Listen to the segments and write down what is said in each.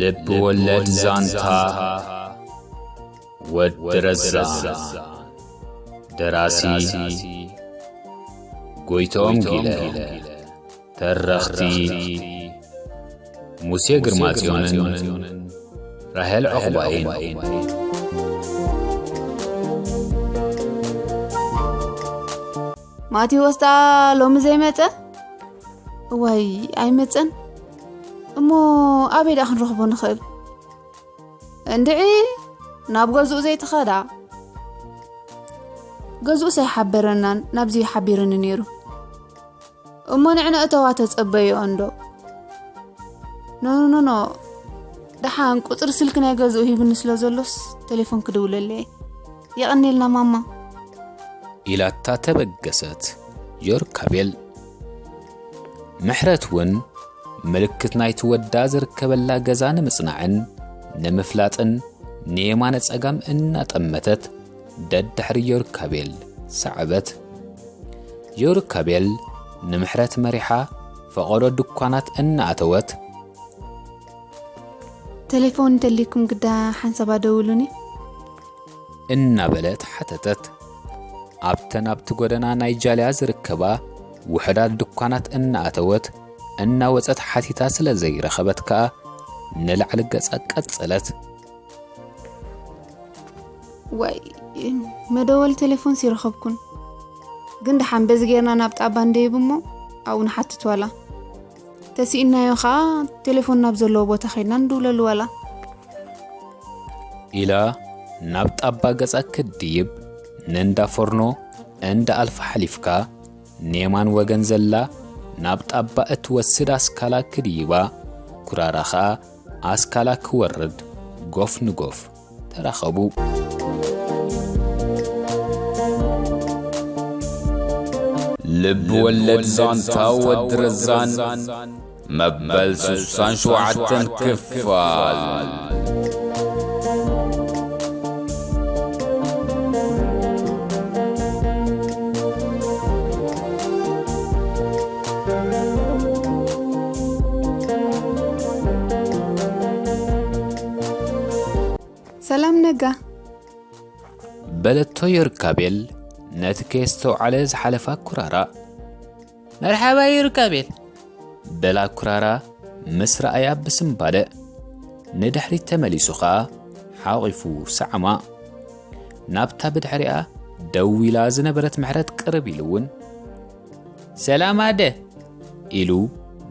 ልብ ወለድ ዛንታ ወዲ ረዛን። ደራሲ ጎይትኦም ጊለ። ተረኽቲ ሙሴ ግርማጽዮንን ራሄል ዑቕባይን። ማቴዎስ ደኣ ሎሚ ዘይመጸ? እዋይ፣ ኣይመጸን። እሞ ኣበይ ደኣ ክንረኽቦ ንኽእል? እንድዒ፣ ናብ ገዝኡ ዘይትኸዳ? ገዝኡስ ኣይሓበረናን፣ ናብዚ እዩ ሓቢሩኒ ነይሩ። እሞ ንዕነ እተዋ ተጸበይኦ እንዶ። ኖ፣ ኖ፣ ኖ፣ ኖ። ደሓን ቁጽሪ ስልኪ ናይ ገዝኡ ሂብኒ ስለ ዘሎስ፣ ቴሌፎን ክድውለለይ እየ። የቐንየልና ማማ። ኢላታ ተበገሰት ዮርካቤል። ምሕረት እውን ምልክት ናይቲ ወዳ ዝርከበላ ገዛ ንምጽናዕን ንምፍላጥን ንየማነ ጸጋም እናጠመተት ደድሕሪ ዮርካቤል ሰዓበት። ዮርካቤል ንምሕረት መሪሓ ፈቐዶ ድኳናት እናኣተወት፣ ቴሌፎን እንተልይኩም ግዳ ሓንሳብ ኣደውሉኒ። እናበለት ሓተተት። ኣብተን ኣብቲ ጎደና ናይ ጃልያ ዝርከባ ውሑዳት ድኳናት እናኣተወት እናወጸት ሓቲታ ስለ ዘይረኸበት ከኣ ንላዕሊ ገጻ ቀጸለት። ዋይ፣ መደወል ቴሌፎንስ ይረኸብኩን። ግን ደሓን በዚ ጌርና ናብ ጣባ እንደይብ እሞ ኣብኡ ንሓትት ዋላ። ተሲእናዮ ኸኣ ቴሌፎን ናብ ዘለዎ ቦታ ኸይድና ንድውለሉ ዋላ። ኢላ ናብ ጣባ ገጻ ክድይብ፣ ንእንዳ ፎርኖ እንዳ ኣልፋ ሓሊፍካ ንየማን ወገን ዘላ ናብ ጣባ እትወስድ ኣስካላ ክድይባ፣ ኩራራ ኸኣ ኣስካላ ክወርድ ጎፍ ንጎፍ ተራኸቡ። ልብ ወለድ ዛንታ ወዲ ረዛን መበል ስሳን ሸውዓተን ክፋል። ሰላም ነጋ። በለቶ ዮርካቤል ነቲ ከየስተውዓለ ዝሓለፋ ኩራራ። መርሓባ ዮርካቤል። በላ ኩራራ ምስ ረኣያ ብስምባደ። ንድሕሪት ተመሊሱ ኸኣ ሓቒፉ ሰዓማ። ናብታ ብድሕሪኣ ደው ኢላ ዝነበረት ምሕረት ቅርብ ኢሉ እውን፣ ሰላም ኣደ፣ ኢሉ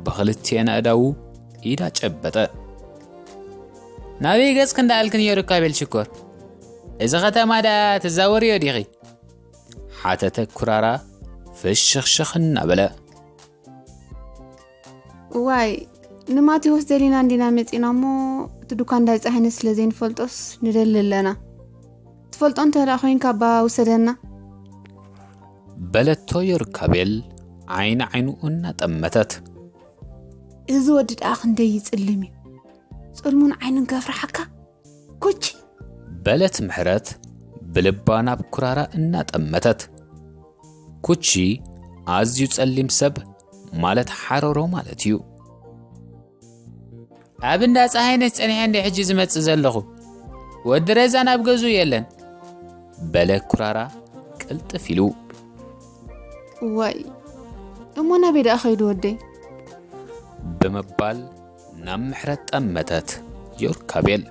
ብኽልቲኤን ኣእዳዉ ኢዳ ጨበጠ። ናበይ ገጽኪ እንዳኣልክን ዮርካቤል ሽኮር? እዚ ኸተማ ደኣ ትዛወርዮ ዲኺ? ሓተተ ኩራራ ፍሽኽሽኽ እናበለ። እዋይ፣ ንማቴዎስ ደሊና እንዲና መጺና እሞ፣ እቲ ዱካን እንዳይ ጸሃይነ ስለ ዘይንፈልጦስ ንደሊ ኣለና። ትፈልጦ እንተ ደኣ ኮይንካ እባ ውሰደና። በለቶ ዮርካቤል ዓይኒ ዓይኑ እናጠመተት። እዚ ወዲ ደኣ ክንደይ ይጽልም እዩ። ጽልሙን ዓይኑን ከፍርሓካ። ኩቺ። በለት ምሕረት ብልባ ናብ ኩራራ እናጠመተት። ኩቺ ኣዝዩ ጸሊም ሰብ ማለት ሓረሮ ማለት እዩ። ኣብ እንዳ ጸሃይነሽ ጸኒሐ እንደ ሕጂ ዝመጽእ ዘለኹ። ወዲ ረዛን ኣብ ገዝኡ የለን። በለ ኩራራ ቅልጥፍ ኢሉ። ዋይ፣ እሞ ናበይ ደኣ ኸይዱ ወደይ? ብምባል ናብ ምሕረት ጠመተት ዮርካቤል።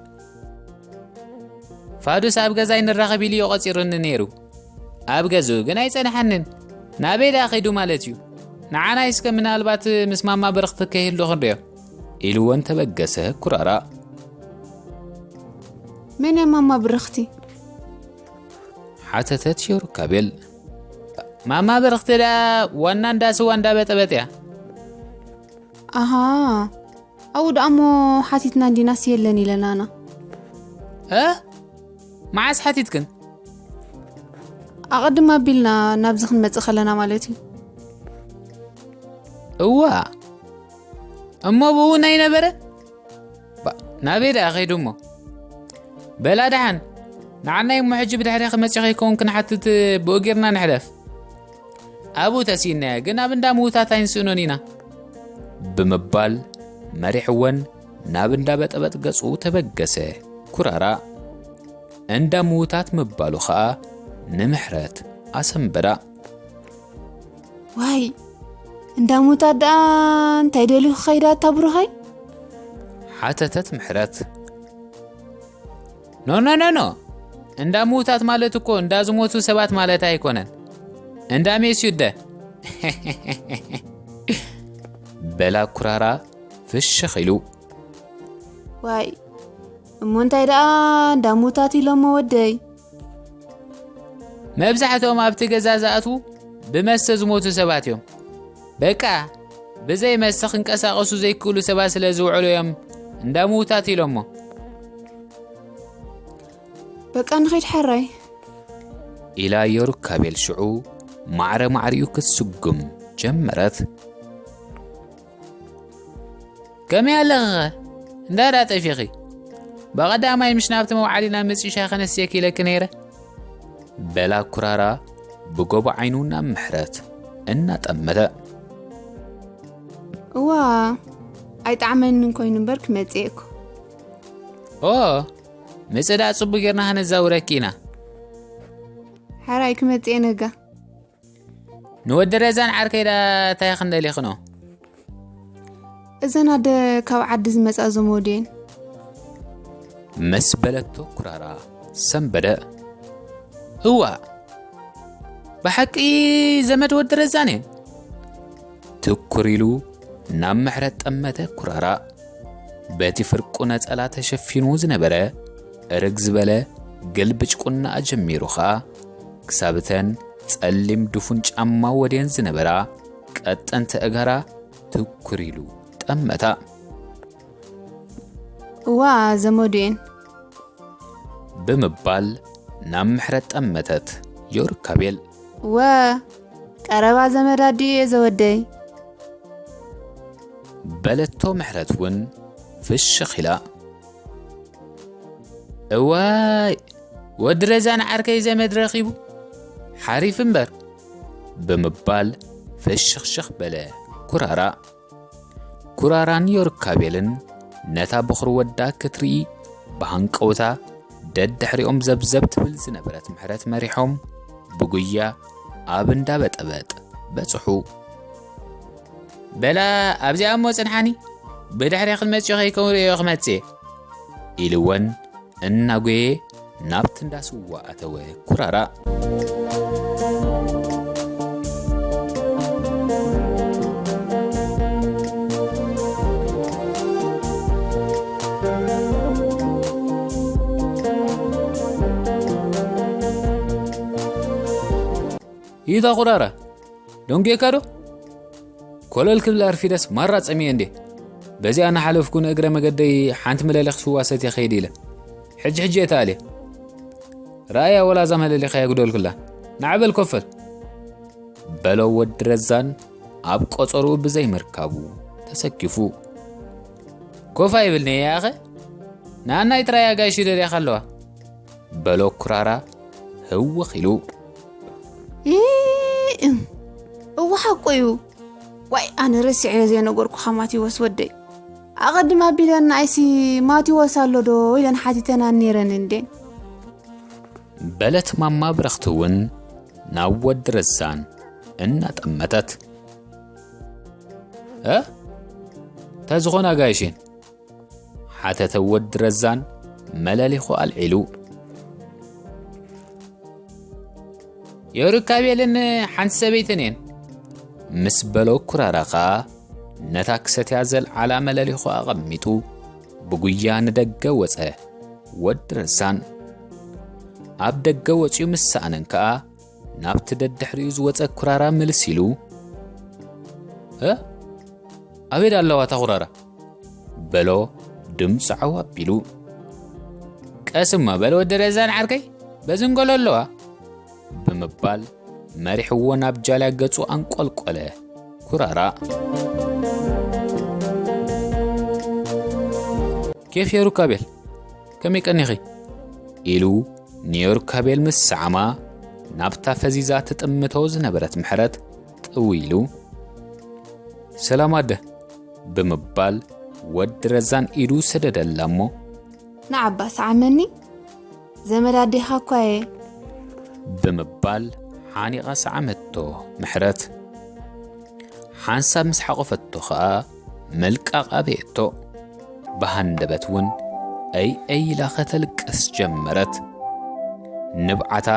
ፋዱስ ኣብ ገዛይ ንራኸብ ኢሉ እዩ ቆጺሩኒ ነይሩ። ኣብ ገዝኡ ግን ኣይጸንሓንን። ናበይ ደኣ ከይዱ ማለት እዩ? ንዓናይ እስከ ምናልባት ምስ ማማ ብርኽቲ ከይህሉ ክንሪኦ። ኢልወን ተበገሰ ኩራራ። መን እያ ማማ ብርኽቲ? ሓተተት ዮርካቤል። ማማ ብርኽቲ ደኣ ዋና እንዳ ስዋ እንዳ በጠበጥ እያ። ኣሃ፣ ኣብኡ ደኣ እሞ ሓቲትና እንዲናስ የለን ኢለናና። እ? መዓስ ሓቲትክን? ኣቐድም ኣቢልና ናብዚ ክንመጽእ ከለና ማለት እዩ። እዋ፣ እሞ ብኡ ናይ ነበረ? ባ-፣ ናበይ ደኣ ከይዱ እሞ? በላ ደሓን፣ ንዓናይ እሞ ሕጂ ብድሕሪ ክመጽእ ከይከውን ክንሓትት ብኡ ጌርና ንሕለፍ። ኣብኡ ተሲእናዮ፣ ግን ኣብ እንዳ ምውታት ኣይንስእኖን ኢና። ብምባል መሪሕወን ናብ እንዳ በጠበጥ ገጹ ተበገሰ። ኩራራ እንዳ ምዉታት ምባሉ ኸኣ ንምሕረት ኣሰንበዳ። ዋይ፣ እንዳ ምዉታት ደኣ እንታይ ደልዩ ክኸይዳ እታ ብሩኸይ? ሓተተት ምሕረት። ኖ፣ ኖ፣ ኖ፣ ኖ። እንዳ ምዉታት ማለት እኮ እንዳ ዝሞቱ ሰባት ማለት ኣይኮነን። እንዳ ሜስዩ እደ። በላ ኩራራ ፍሽኽ ኢሉ። ዋይ፣ እሞ እንታይ ደኣ እንዳ ምዉታት ኢሎሞ ወደይ? መብዛሕትኦም ኣብቲ ገዛ ዝኣትዉ ብመስተ ዝሞቱ ሰባት እዮም። በቃ፣ ብዘይ መስተ ክንቀሳቐሱ ዘይክእሉ ሰባት ስለ ዝውዕሉ እዮም እንዳ ምዉታት ኢሎሞ። በቃ ንኺድ ሕራይ። ኢላ ዮርካቤል ሽዑ ማዕረ ማዕሪኡ ክትስጉም ጀመረት። ከመይ ኣለኺ? እንዳ ዳ ጠፊኺ? ብቐዳማይ ምሽ ናብቲ መውዓሊና መጺኡ ሻሂ ከነስየኪ ኢለኪ ነይረ። በላ ኩራራ ብጎቦ ዓይኑ ናብ ምሕረት እናጠመተ። እዋ፣ ኣይጠዓመንን ኮይኑ እምበር ክመጽእ እኮ። ኦ፣ ምጽእ ደኣ ጽቡቕ ጌርና ከነዛውረኪ ኢና። ሕራይ ክመጽእ ነጋ። ንወዲ ረዛን ዓርከይ ደኣ እንታይ ክንደሊ ክኖ? እዘን ኣደ ካብ ዓዲ ዝመጻ ዘመዱ እየን። ምስ በለቶ ኩራራ ሰንበደ። እዋ፣ ብሓቂ ዘመድ ወዲ ረዛን እየን። ትኩር ኢሉ ናብ ምሕረት ጠመተ ኩራራ። በቲ ፍርቁ ነጸላ ተሸፊኑ ዝነበረ እርግ ዝበለ ግልብጭ ቁናኣ ጀሚሩ ኸኣ ክሳብ እተን ጸሊም ድፉን ጫማ ወድየን ዝነበራ ቀጠንቲ ኣእጋራ ትኩር ኢሉ ጠመታ። እዋ ዘመዱ እየን። ብምባል ናብ ምሕረት ጠመተት ዮርካቤል። እወ፣ ቀረባ ዘመድ ኣዲኡ እየ ዘወደይ። በለቶ ምሕረት እውን ፍሽኽ ኢላ። እዋይ፣ ወዲ ረዛን ዓርከይ ዘመድ ረኺቡ ሓሪፍ እምበር፣ ብምባል ፍሽኽሽኽ በለ ኩራራ። ኩራራን ዮርካቤልን ነታ በኹሪ ወዳ ክትርኢ ብሃንቀውታ ደድሕሪኦም ዘብዘብ ትብል ዝነበረት ምሕረት መሪሖም ብጉያ ኣብ እንዳ በጠበጥ በጽሑ። በላ ኣብዚኣ እሞ ጽንሓኒ፣ ብድሕሬ ክንመጽኦ ከይከውን ርእዮ ክመጽእ ኢልወን እናጎየ ናብቲ እንዳ ስዋ ኣተወ ኩራራ። ይታ ኩራራ፣ ደንጉየካ ዶ? ኮለል ክብል ኣርፊደስ ማራ ጸሚየ እንዴ። በዚኣ እናሓለፍኩ ንእግረ መገደይ ሓንቲ መለሊኽ ስዋ ሰትየ ከይድ ኢለ። ሕጂ ሕጂ እየ ተኣልየ። ረኣያ ወላ እዛ መለሊኻ የጉደልኩላ። ንዓ በል ኮፈል። በሎ ወዲ ረዛን ኣብ ቆጸርኡ ብዘይምርካቡ ተሰኪፉ። ኮፍ ኣይብልኒ እየ ኣኸ? ንኣናይ ጥራይ ኣጋይሽ ይደልያኻ ኣለዋ። በሎ ኩራራ ህውኽ ኢሉ። እ፣ እም፣ እወ ሓቁ እዩ። ዋይ፣ ኣነ ረሲዐዮ ዘይነገርኩኻ ማቴዎስ ወደይ። ኣቐድም ኣቢለን ንኣይሲ ማቴዎስ ኣሎ ዶ ኢለን ሓቲተና ነይረን እንዴ። በለት ማማ ብረኽቲ እውን ናብ ወዲ ረዛን እናጠመተት። እ? ተዝኾነ ኣጋይሽን? ሓተተ ወዲ ረዛን መለሊኹ ኣልዒሉ። የሩካቤልን ሓንቲ ሰበይትን እየን። ምስ በሎ ኩራራ ኸኣ ነታ ክሰትያ ዘልዓላ መለሊኹ ኣቐሚጡ ብጉያ ንደገ ወጸ ወዲ ረዛን። ኣብ ደገ ወጺኡ ምስ ሰኣነን ከኣ ናብቲ ደድሕሪኡ ዝወጸ ኩራራ ምልስ ኢሉ፣ "እ? ኣበይ ደኣ ኣለዋ እታ ኩራራ?" በሎ ድምጹ ዓው ኣቢሉ። "ቀስ እማ በል ወዲ ረዛን ዓርከይ፣ በዚ እንጎሎ ኣለዋ" ብምባል መሪሕዎ ናብ ጃልያ ገጹ ኣንቆልቆለ ኩራራ። "ኬፍ የሩካቤል፣ ከመይ ቀኒኺ?" ኢሉ ንዮርካቤል ምስ ሰዓማ፣ ናብታ ፈዚዛ ትጥምቶ ዝነበረት ምሕረት ጥው ኢሉ፣ "ሰላም ኣደ" ብምባል ወዲ ረዛን ኢዱ ሰደደላ እሞ፣ ንዓባ ሰዓመኒ፣ ዘመድ ኣዴኻ እኳ እየ። ብምባል ሓኒቓ ሰዓመቶ ምሕረት። ሓንሳብ ምስ ሓቖፈቶ ኸኣ ምልቃቕ ኣበየቶ። ብሃንደበት እውን ኣይ ኣይ ኢላ ከተልቅስ ጀመረት። ንብዓታ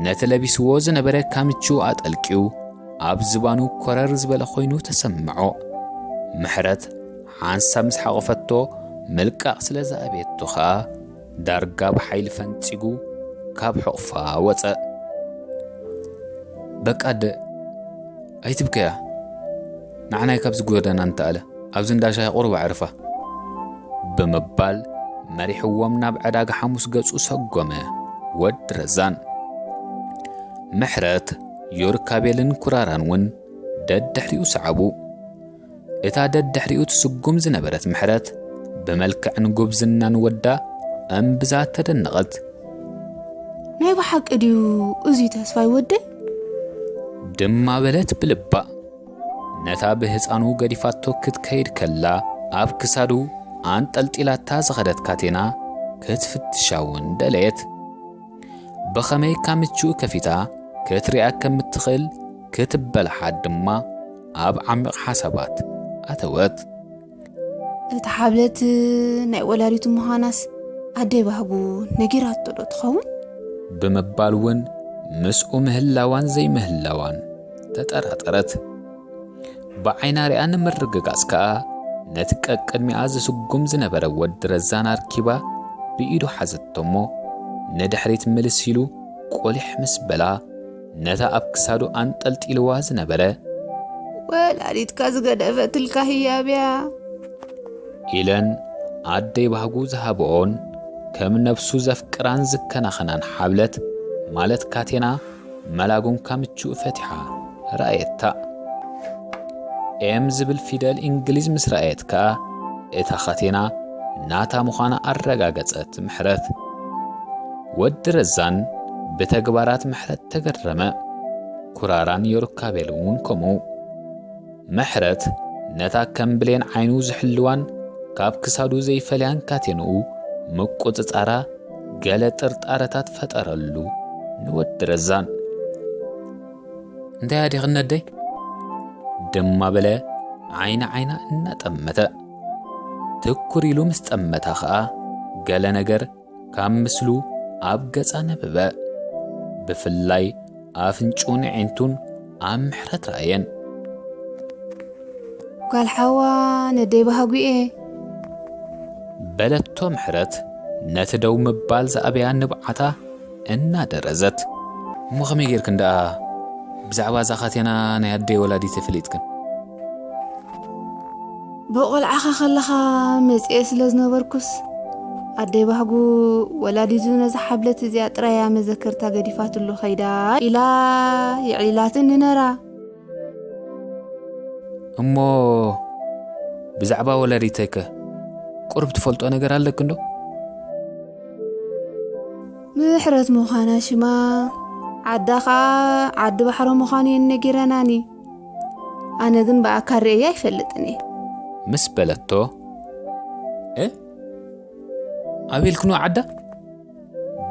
ነቲ ለቢስዎ ዝነበረ ካምችኡ ኣጠልቅዩ ኣብ ዝባኑ ኮረር ዝበለ ኮይኑ ተሰምዖ። ምሕረት ሓንሳብ ምስ ሓቖፈቶ ምልቃቕ ስለ ዝኣበየቶ ኸኣ ዳርጋ ብሓይሊ ፈንጺጉ ካብ ሕቑፋ ወጸ። በቃ ኣደ፣ ኣይትብከያ፣ ንዓናይ ካብዚ ጎደና እንተኣለ ኣብዚ እንዳ ሻሂ ቁሩብ ኣዕርፋ። ብምባል መሪሕዎም ናብ ዕዳጋ ሓሙስ ገጹ ሰጎመ ወዲ ረዛን። ምሕረት፣ ዮርካቤልን ኩራራን እውን ደድሕሪኡ ሰዓቡ። እታ ደድሕሪኡ ትስጉም ዝነበረት ምሕረት ብመልክዕን ጉብዝናን ወዳ እምብዛ ተደነቐት። ናይ ብሓቂ ድዩ እዚ ተስፋይ ወደይ? ድማ በለት ብልባ። ነታ ብህፃኑ ገዲፋቶ ክትከይድ ከላ ኣብ ክሳዱ ኣንጠልጢላታ ዝኸደት ካቴና ክትፍትሻ እውን ደለየት። ብኸመይ ካምችኡ ከፊታ ክትሪኣ ከም እትኽእል ክትበልሓ ድማ ኣብ ዓሚቕ ሓሳባት ኣተወት። እታ ሓብለት ናይ ወላዲቱ ምዃናስ ኣደይ ባህጉ ነጊራቶ ዶ ትኸውን? ብምባል እውን ምስኡ ምህላዋን ዘይምህላዋን ተጠራጠረት። ብዓይና ሪኣ ንምርግጋጽ ከኣ ነቲ ቀቅድሚኣ ዝስጉም ዝነበረ ወዲ ረዛን ኣርኪባ ብኢዱ ሓዘቶ እሞ ንድሕሪት ምልስ ኢሉ ቁሊሕ ምስ በላ ነታ ኣብ ክሳዱ ኣንጠልጢልዋ ዝነበረ ወላዲትካ ዝገደፈትልካ ህያብያ ኢለን ኣደይ ባህጉ ዝሃብኦን ከም ነብሱ ዘፍቅራን ዝከናኸናን ሓብለት ማለት ካቴና መላጉን ካምችኡ ፈቲሓ ረኣየታ። ኤም ዝብል ፊደል እንግሊዝ ምስ ረኣየት ከኣ እታ ካቴና ናታ ምዃና ኣረጋገጸት ምሕረት። ወዲ ረዛን ብተግባራት ምሕረት ተገረመ። ኩራራን ዮርካቤል እውን ከምኡ። ምሕረት ነታ ከም ብሌን ዓይኑ ዝሕልዋን ካብ ክሳዱ ዘይፈልያን ካቴንኡ ምቁጽጻራ ገለ ጥርጣረታት ፈጠረሉ ንወዲ ረዛን። እንታይ ኣዲኽን ነደይ? ድማ በለ ዓይኒ ዓይና እናጠመተ። ትኩር ኢሉ ምስ ጠመታ ኸኣ ገለ ነገር ካብ ምስሉ ኣብ ገጻ ነበበ። ብፍላይ ኣፍንጭኡን ኣዒንቱን ኣብ ምሕረት ረኣየን። ጓል ሓዋ ነደይ ባህጉኤ። በለቶ ምሕረት ነቲ ደው ምባል ዝኣበያ ንብዓታ እናደረዘት። እሞ ከመይ ጌርክን ደኣ ብዛዕባ እዛ ካቴና ናይ ኣደይ ወላዲት ፈሊጥክን? ብቆልዓኻ ከለኻ መጽኤ ስለ ዝነበርኩስ ኣደይ ባህጉ ወላዲቱ ነዛ ሓብለት እዚኣ ጥራያ መዘከርታ ገዲፋትሉ ኸይዳ ኢላ የዕሊላትኒ ነራ። እሞ ብዛዕባ ወላዲተይከ ቁሩብ ትፈልጦ ነገር ኣለክንዶ? ምሕረት ምዃና ሽማ፣ ዓዳ ኸኣ ዓዲ ባሕሮ ምዃኑ እየን ነጊረናኒ። ኣነ ግን ብኣካል ርእየ ኣይፈልጥን እየ። ምስ በለቶ፣ "እ? ኣበይ ኢልክንዋ ዓዳ?"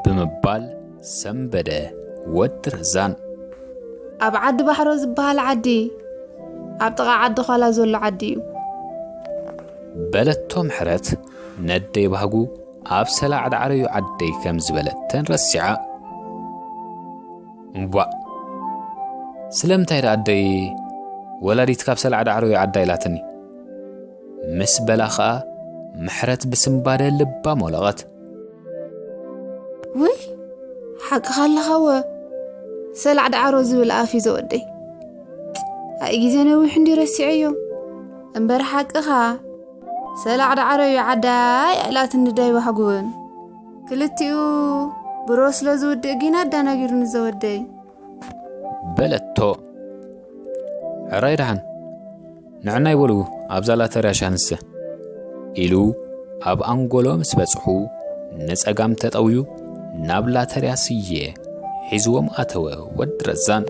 ብምባል ሰምበደ ወዲ ረዛን። ኣብ ዓዲ ባሕሮ ዝበሃል ዓዲ፣ ኣብ ጥቓ ዓዲ ዃላ ዘሎ ዓዲ እዩ። በለቶ ምሕረት ነደይ ባህጉ ኣብ ሰላዕ ዳዕረዩ ዓደይ ከም ዝበለተን ረሲዓ። እምቧእ፣ ስለምንታይ ደኣ ኣደይ ወላዲት ካብ ሰላዕ ዳዕረዩ ዓዳ ኢላትኒ? ምስ በላ ኸኣ ምሕረት ብስምባደ ልባ ሞለቐት። ውይ፣ ሓቅኻ ኣለኻወ፣ ሰላዕ ዳዕሮ ዝብል ኣፍ እዩ ዘወደይ። ኣይ ግዜ ነዊሕ እንዲ ረሲዐዮ። እምበር ሓቅኻ፣ ሰላዕ ዳዕሮ እዩ ዓዳይ ኣላትኒ ዳይ ባህጉን። ክልቲኡ ብሮ ስለ ዝውድእ ግን ኣዳናጊሩኒ ዘወደይ። በለቶ። ሕራይ ደሓን፣ ንዕናይ በሉ ኣብዛ ላተርያ ሻንሰ ኢሉ ኣብ ኣንጎሎ ምስ በጽሑ ንጸጋም ተጠውዩ ናብ ላተርያ ስየ ሒዝዎም ኣተወ ወዲ ረዛን።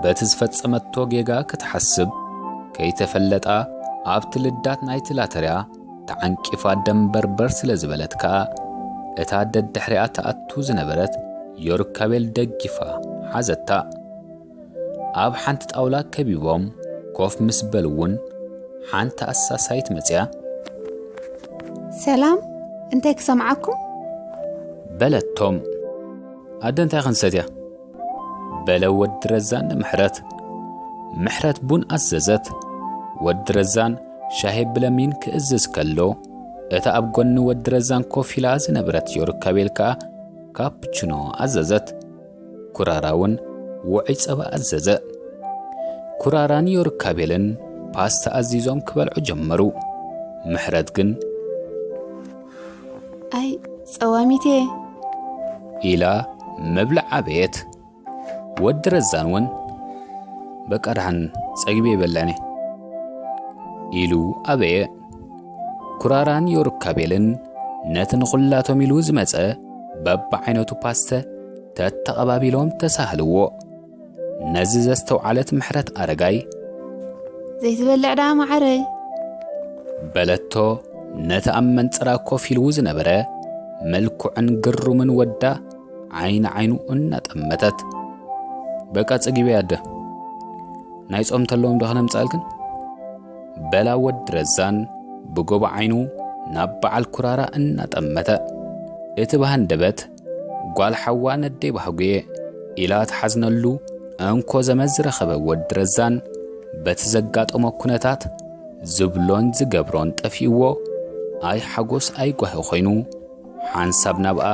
እቲ ዝፈጸመቶ ጌጋ ክትሓስብ ከይተፈለጣ ኣብቲ ልዳት ናይቲ ላተርያ ተዓንቂፋ ደንበርበር ስለ ዝበለት ከኣ እታ ደድሕሪኣ ትኣቱ ዝነበረት ዮርካቤል ደጊፋ ሓዘታ። ኣብ ሓንቲ ጣውላ ከቢቦም ኮፍ ምስ በሉ እውን ሓንቲ ኣሳሳይት መጽያ፣ ሰላም፣ እንታይ ክሰምዓኩም? በለቶም። ኣደ እንታይ ክንሰትያ? በለ ወዲ ረዛን ንምሕረት። ምሕረት ቡን ኣዘዘት። ወዲ ረዛን ሻሂ ብለሚን ክእዝዝ ከሎ እታ ኣብ ጎኒ ወዲ ረዛን ኮፍ ኢላ ዝነበረት ዮርካቤል ከኣ ካፕቹኖ ኣዘዘት። ኩራራ እውን ውዑይ ጸባ ኣዘዘ። ኩራራን ዮርካቤልን ፓስታ ኣዚዞም ክበልዑ ጀመሩ። ምሕረት ግን ኣይ ጸዋሚቴ ኢላ ምብላዕ ኣበየት። ወዲ ረዛን እውን በቃ ደሓን ጸጊበ ይበልዕኒ ኢሉ ኣበየ። ኩራራን ዮርካቤልን ነቲ ንኹላቶም ኢሉ ዝመጸ በብዓይነቱ ፓስተ ተተቐባቢሎም ተሳህልዎ። ነዚ ዘስተውዓለት ምሕረት ኣረጋይ ዘይትበልዕ ደኣ መዓረይ በለቶ። ነቲ ኣብ መንጽራ ኮፍ ኢሉ ዝነበረ ምልኩዕን ግሩምን ወዳ ዓይኒ ዓይኑ እናጠመተት፣ በቃ ጸጊበ ኣደ፣ ናይ ጾም ተለዎም ዶ ከነምጻልክን? በላ ወዲ ረዛን ብጎቦ ዓይኑ ናብ በዓል ኩራራ እናጠመተ። እቲ ብሃንደበት ጓል ሓዋ ነደይ ባህጉየ ኢላ ትሓዝነሉ እንኮ ዘመድ ዝረኸበ ወዲ ረዛን በቲ ዘጋጠሞ ኩነታት ዝብሎን ዝገብሮን ጠፊእዎ ኣይ ሓጎስ ኣይ ጓሂ ኮይኑ ሓንሳብ ናብኣ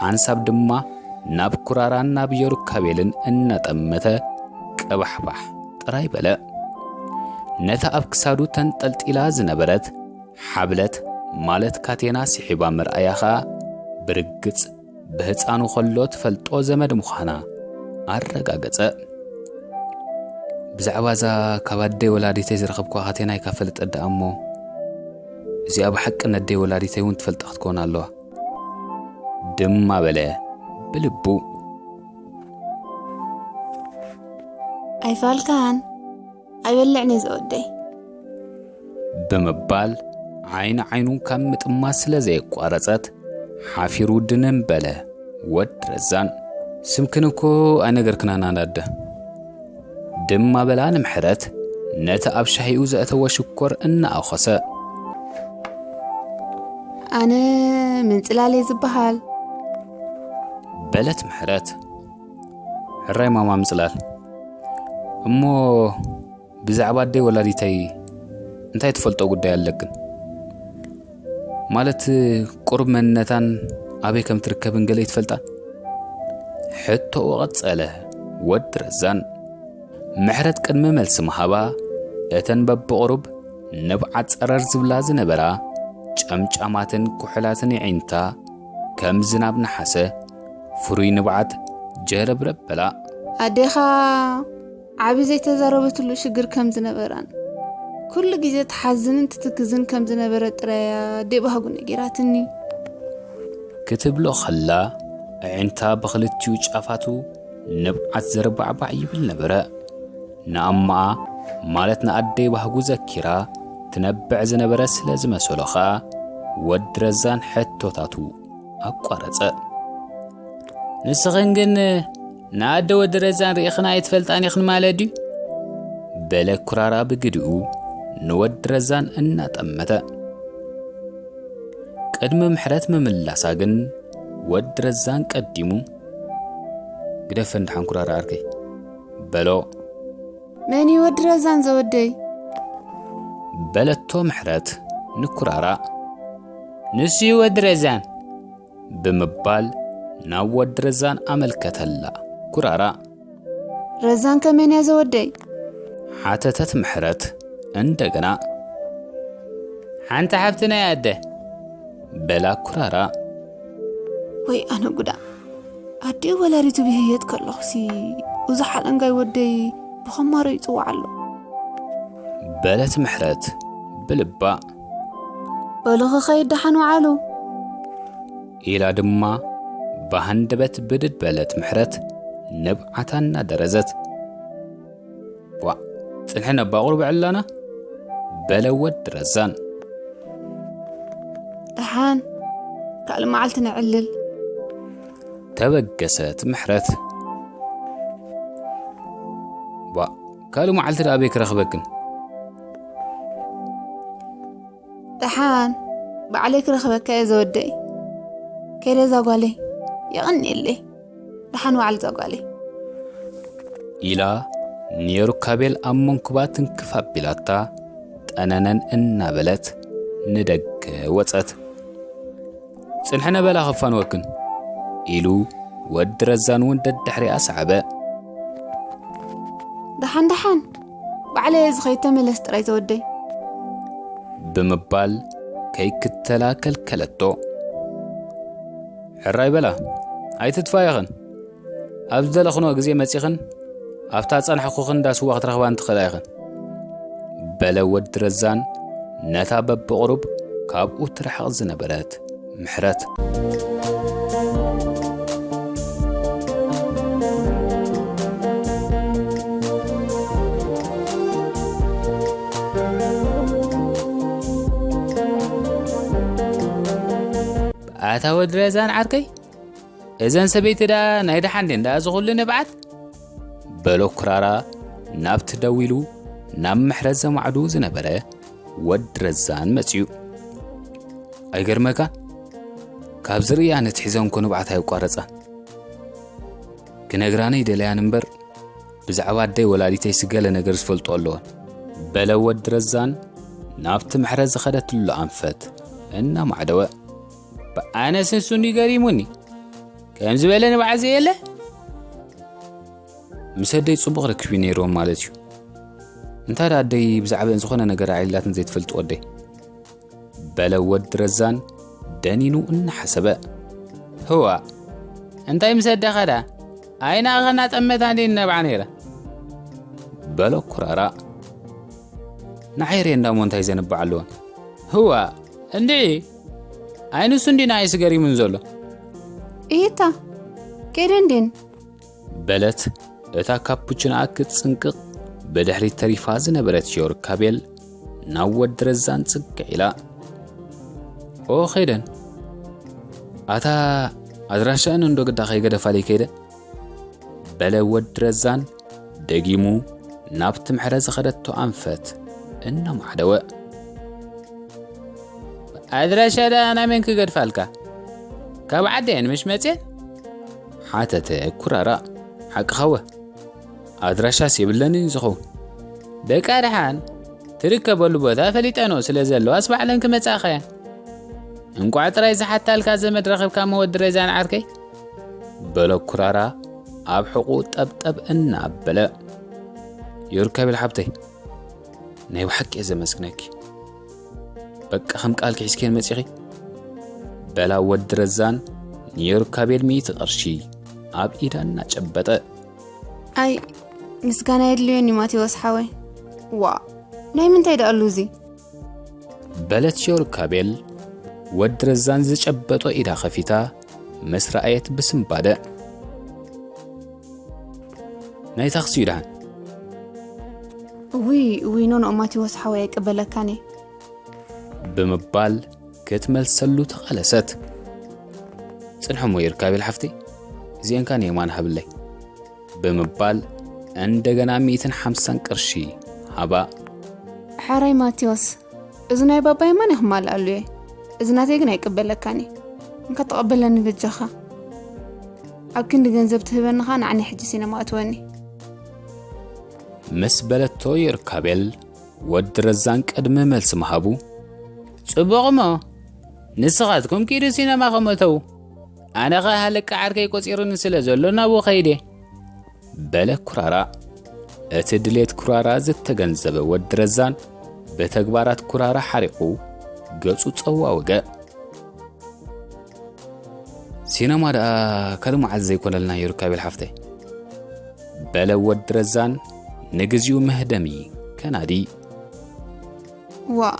ሓንሳብ ድማ ናብ ኩራራን ናብ ዮርካቤልን እናጠመተ ቀባሕባሕ ጥራይ በለ። ነታ ኣብ ክሳዱ ተንጠልጢላ ዝነበረት ሓብለት ማለት ካቴና ስሒባ ምርኣያ ኸኣ ብርግጽ ብህፃኑ ከሎ ትፈልጦ ዘመድ ምዃና ኣረጋገጸ። ብዛዕባ እዛ ካብ ኣደይ ወላዲተይ ዝረኸብኳ ካቴና ኣይካ ፈልጠ ደኣ እሞ እዚኣ ብሓቂ ነደይ ወላዲተይ እውን ትፈልጣ ክትከውን ኣለዋ ድማ በለ ብልቡ። ኣይፋልካን ኣይበልዕን እየ ዘወደይ ብምባል ዓይኒ ዓይኑ ካብ ምጥማት ስለ ዘየቋረጸት ሓፊሩ ድንን በለ ወድ ረዛን። ስምክን እኮ ኣይነገርክናን ኣደ ድማ በላ ንምሕረት ነቲ ኣብ ሻሂኡ ዘእተወ ሽኮር እናኣኾሰ። ኣነ ምንጽላል እየ ዝበሃል በለት ምሕረት። ሕራይ ማማ ምጽላል። እሞ ብዛዕባ ኣደይ ወላዲተይ እንታይ ትፈልጦ ጉዳይ ኣለክን? ማለት ቁሩብ መንነታን ኣበይ ከም ትርከብን ገለ ይትፈልጣ? ሕቶኡ ቀጸለ ወዲ ረዛን። ምሕረት ቅድሚ መልሲ ምሃባ እተን በብቑሩብ ንብዓት ጸረር ዝብላ ዝነበራ ጨምጫማትን ኩሕላትን የዒንታ ከም ዝናብ ነሓሰ ፍሩይ ንብዓት ጀረብረብ በላ። ኣዴኻ ዓቢ ዘይተዛረበትሉ ሽግር ከም ዝነበራን ኩሉ ግዜ ትሓዝንን ትትክዝን ከም ዝነበረ ጥራያ ኣዴ ባህጉ ነጊራትኒ። ክትብሎ ከላ ኣዒንታ ብኽልቲኡ ጫፋቱ ንብዓት ዘርባዕባዕ ይብል ነበረ። ንኣማኣ ማለት ንኣደይ ባህጉ ዘኪራ ትነብዕ ዝነበረ ስለ ዝመሰሎ ኸኣ ወዲ ረዛን ሕቶታቱ ኣቋረጸ። ንስኽን ግን ንኣደ ወዲ ረዛን ርኢኽን ኣይትፈልጣን ኢኽን ማለት ድዩ? በለ ኩራራ ብግዲኡ ንወዲ ረዛን እናጠመተ። ቅድሚ ምሕረት ምምላሳ ግን ወዲ ረዛን ቀዲሙ፣ ግደፈን ደሓን ኩራራ ዓርከይ በሎ። መን እዩ ወዲ ረዛን ዘወደይ? በለቶ ምሕረት ንኩራራ። ንሱ እዩ ወዲ ረዛን ብምባል ናብ ወዲ ረዛን ኣመልከተላ ኩራራ። ረዛን ከመን እያ ዘወደይ? ሓተተት ምሕረት እንደገና። ሓንቲ ሓብትና እያ ኣደ በላ ኩራራ። ወይ ኣነ ጉዳ፣ ኣዲኡ ወላዲቱ ብህየት ከለኹሲ እዚ ሓለንጋይ ወደይ ብኸማሮ ይጽዋዕ ኣሎ። በለት ምሕረት ብልባ። በሉ ክኸይድ ደሓን ውዓሉ። ኢላ ድማ ብሃንደበት ብድድ በለት ምሕረት ንብዓታ እናደረዘት። ጽንሒ ነባቑር ብዕላና በለ ወዲ ረዛን። ደሓን ካልእ መዓልቲ ነዕልል። ተበገሰት ምሕረት። ዋ፣ ካልእ መዓልቲ ደኣ ኣበይ ክረኽበክን? ደሓን ባዕለይ ክረኽበካ እየ ዘወደይ። ከይደ እዛ ጓለይ። የቐንየለይ። ደሓን ዋዕል እዛ ጓለይ። ኢላ ንዮርካቤል ኣብ መንኩባ ትንክፍ ኣቢላታ፣ ጠነነን እናበለት ንደገ ወጸት። ጽንሕነ በላ ክፋንወክን፣ ኢሉ ወዲ ረዛን እውን ደድሕሪኣ ሰዓበ። ደሓን ደሓን ባዕለይ እየ ዝኸይድ፣ ተመለስ ጥራይ ተወደይ። ብምባል ከይክተላ ከልከለቶ። ሕራይ በላ፣ ኣይትጥፋ ኢኽን። ኣብ ዝደለኽንኦ ግዜ መጺኽን ኣብታ ጸናሕኩኽን እንዳ ስዋ ክትረኽባን ትኽእላ ኢኽን። በለ ወዲ ረዛን ነታ በብቕሩብ ካብኡ ትርሕቕ ዝነበረት ምሕረት። ኣታ ወዲ ረዛን ዓርከይ፣ እዘን ሰበይቲ ደኣ ናይ ደሓን ድየን ደኣ ዝኹሉ ንብዓት? በሎ ኩራራ ናብቲ ደው ኢሉ ናብ ምሕረት ዘማዕዱ ዝነበረ ወዲ ረዛን መጺኡ። ኣይገርመካ? ካብ ዝርእያ ነቲ ሒዘን እኮ ንብዓት ኣየቋረጻን። ክነግራነይ ደለያን እምበር ብዛዕባ ኣደይ ወላዲተይሲ ገለ ነገር ዝፈልጦ ኣለወን። በለ ወዲ ረዛን ናብቲ ምሕረት ዝኸደትሉ ኣንፈት እናማዕደወ። ኣነስ ንሱ እንዲ ገሪሙኒ። ከም ዝበለ ንብዓት ዘየለ? ምስ ኣደይ ጽቡቕ ርክቢ ነይርዎም ማለት እዩ። እንታይ ደኣ ኣደይ ብዛዕባአን ዝኾነ ነገር ኣዕሊላትን ዘይትፈልጥ ወደይ? በለ ወዲ ረዛን ደኒኑ እናሓሰበ። ህዋ፣ እንታይ ምስ ኣደኻ ደኣ? ኣይና ኸና ጠመታ እንዲ ነብዓ ነይረ። በሎ ኩራራ። ንዓይ ርየ እንዳሞ እንታይ ዘንብዓ ኣለወን? ህዋ፣ እንድዒ፣ ኣይንሱ እንዲ ንዓይስ ገሪሙን ዘሎ? እይታ፣ ከይደ እንዲን? በለት እታ ካፑችናኣ ክትጽንቅቕ ብድሕሪት ተሪፋ ዝነበረት ዮርካቤል ናብ ወዲ ረዛን ጽግዕ ኢላ። ኦ ኸይደን። ኣታ ኣድራሻአን እንዶ ግዳ ከይገደፋለይ ከይደ? በለ ወዲ ረዛን ደጊሙ ናብቲ ምሕረ ዝኸደቶ ኣንፈት እናማዕደወ። ኣድራሻ ደኣ ናይ መን ክገድፋልካ? ካብ ዓደየን ምሽ መጽየን? ሓተተ ኩራራ። ሓቅኻወ። ኣድራሻስ የብለንን ዝኸውን። ደቃ ደሓን ትርከበሉ ቦታ ፈሊጠንኦ ስለ ዘለዋስ ባዕለን ክመጻእኻ እየን። እንቋዕ ጥራይ ዝሓታልካ ዘመድ ረኺብካ እሞ ወዲ ረዛን ዓርከይ። በሎ ኩራራ ኣብ ሕቑኡ ጠብጠብ እናበለ። ዮርካቤል ሓብተይ፣ ናይ ብሓቂ እየ ዘመስግነኪ። በቃ ከም ቃልኪ ሒዝክየን መጺኺ። በላ ወዲ ረዛን ንዮርካቤል ሚእቲ ቅርሺ ኣብ ኢዳ እናጨበጠ። ኣይ ምስጋና የድልዮኒ ማቴዎስ ሓወይ። ዋ ናይ ምንታይ ደኣሉ እዚ? በለት ዮርካቤል ወዲ ረዛን ዝጨበጦ ኢዳ ከፊታ ምስ ረኣየት ብስምባደ። ናይ ታክሲ እዩ ደሓን። እውይ እውይ ኖኖ ማቴዎስ ሓወይ ኣይቅበለካን እየ። ብምባል ክትመልሰሉ ተቓለሰት። ጽንሖሞ ዮርካቤል ሓፍተይ፣ እዚአን ከኣ ንየማን ሃብለይ። ብምባል እንደገና ሚእትን ሓምሳን ቅርሺ ሃባ። ሓራይ ማቴዎስ፣ እዚ ናይ ባባይ ማን ክማልኣሉ እየ፣ እዚ ናተይ ግን ኣይቅበለካን እየ። እንካ ተቐበለኒ በጃኻ። ኣብ ክንዲ ገንዘብ ትህበኒ ኸኣ ንዓኒ ሕጂ ሲነማ እትወኒ። ምስ በለቶ ዮርካቤል ወዲ ረዛን ቅድሚ መልሲ ምሃቡ። ጽቡቕ እሞ ንስኻትኩም ኪዱ ሲነማ ከመተው ኣነ ኸ ሃለቃ ዓርከይ ቆጺሩኒ ስለ ዘሎ ናብኡ ኸይደ። በለ ኩራራ። እቲ ድሌት ኩራራ ዝተገንዘበ ወዲ ረዛን ብተግባራት ኩራራ ሓሪቑ ገጹ ጸዋወገ። ሲነማ ደኣ ካልእ መዓልቲ ዘይኮነልና ዮርካቤል ሓፍተይ። በለ ወዲ ረዛን ንግዚኡ መህደሚ ከናዲ። ዋ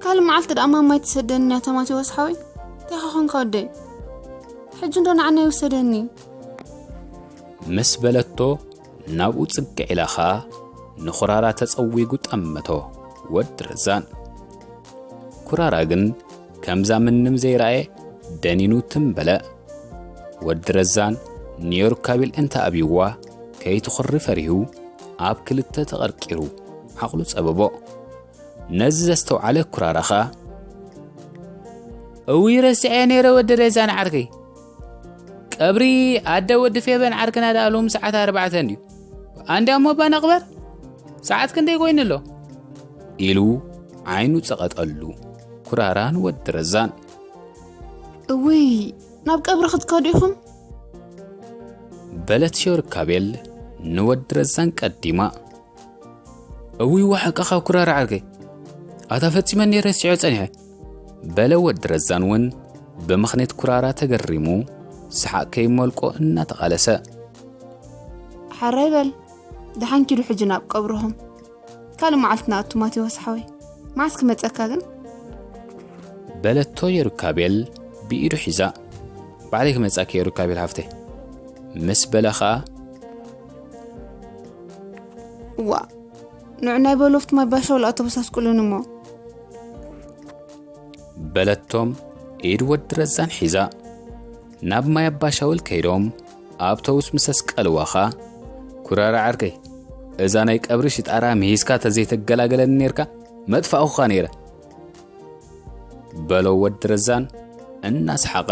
ካልእ መዓልቲ ደኣ ማማይ ትሰደኒ እያ ማቴዎስ ሓወይ። እንታይ ኸ ኾንካ ወደይ? ሕጂ እንዶ ንዓና ይውሰደኒ። ምስ በለቶ ናብኡ ጽግዕ ኢላ ኸኣ ንኩራራ ተጸዊጉ ጠመቶ። ወዲ ረዛን ኩራራ ግን ከምዛ ምንም ዘይረኣየ ደኒኑ ትም በለ። ወዲ ረዛን ንዮርካቤል እንተ ኣብይዋ ከይትኹሪ ፈሪሁ ኣብ ክልተ ተቐርቂሩ ዓቕሉ ጸበቦ። ነዚ ዘስተውዓለ ኩራራ ኸኣ፣ "እውይ ረሲዐ ነይረ ወዲ ረዛን ዓርከይ። ቀብሪ ኣደ ወዲ ፌበን ዓርክና ደኣ ሎም ሰዓት ኣርባዕተ እንድዩ። ኣንድያ እሞ እባ ነቕበር? ሰዓት ክንደይ ኮይኑ ኣሎ?" ኢሉ ዓይኑ ጸቐጠሉ። ኩራራ ንወዲ ረዛን። "እውይ፣ ናብ ቀብሪ ክትከዱ ኢኹም?" በለት ዮርካቤል ንወዲ ረዛን ቀዲማ። "እውይ፣ ዋሕቃኻ ኩራራ ዓርከይ። ኣታ ፈጺመ ነይረ ረሲዖ ጸኒሐ።" በለ ወዲ ረዛን እውን ብምኽንያት ኩራራ ተገሪሙ ሰሓቕ ከይመልቆ እናተቓለሰ። "ሓራይ በል፣ ደሓን ኪዱ ሕጂ ናብ ቀብርኹም። ካልእ መዓልቲ ንኣቱ ማቴዎስ ሓወይ። መዓስ ክመጸካ ግን?" በለቶ ዮርካቤል ብኢዱ ሒዛ። "ባዕለይ ክመጻኪ ዮርካቤል ሓፍተይ" ምስ በለ ኸኣ፣ "እዋ፣ ንዑ ናይ በሉ ኣብቲ ማይ ባሻውል ኣተበሳስቁሉኒ እሞ" በለቶም ኢድ ወዲ ረዛን ሒዛ። ናብ ማይ ኣባሻውል ከይዶም ኣብቶቡስ ምስ ኣስቀልዋ ኸኣ፣ "ኩራራ ዓርከይ፣ እዛ ናይ ቀብሪ ሽጣራ ምሂዝካ ተዘይተገላገለኒ ኔርካ መጥፋእኹኻ ነይረ" በሎ ወዲ ረዛን እናሰሓቐ።